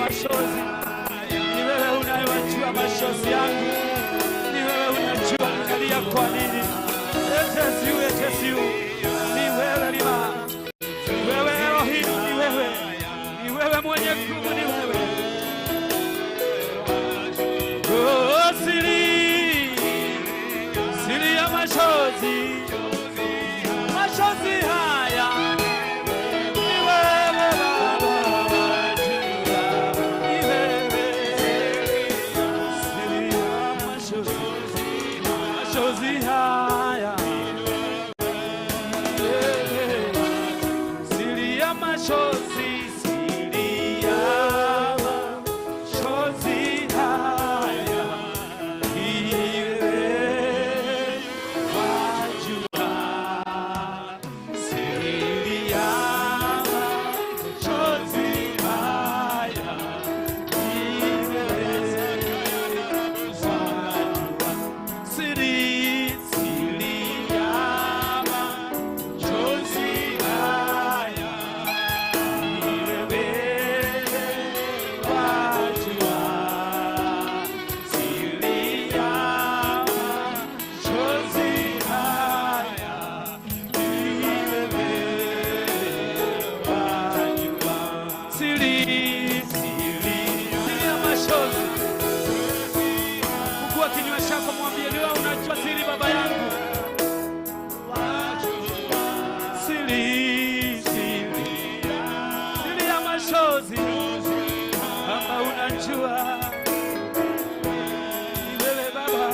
Machozi. Ni wewe unayewajua machozi yangu, ni wewe unajua ninalia kwa nini. It is you, it is you. Ni wewe Lima, ni wewe Elohim, ni wewe, ni wewe mwenye nguvu, ni wewe. Oh, siri, siri ya machozi, machozi haya ni wewe Baba, ni wewe. Siri ya machozi, machozi haya, wewe. Siri ya machozi, siri ya machozi haya, ni wewe wajua. Siri ya machozi haya, ni wewe wajua. Siri, siri ya machozi haya, ni wewe wajua. Siri ya machozi haya, ni wewe wajua. Siri, siri, siri ya machozi. Fungua kinywa chako, mwambie ni wewe unajua siri, baba yangu. Siri, siri, siri ya machozi, kama unajua ni wewe Baba,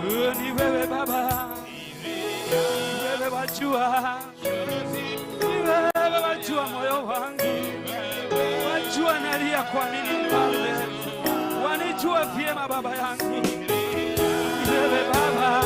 oh, ni wewe Baba, ni wewe wajua, ni wewe wajua moyo wangu, wajua nalia kwa nini mfalme, wanijua vyema baba yangu, ni wewe Baba.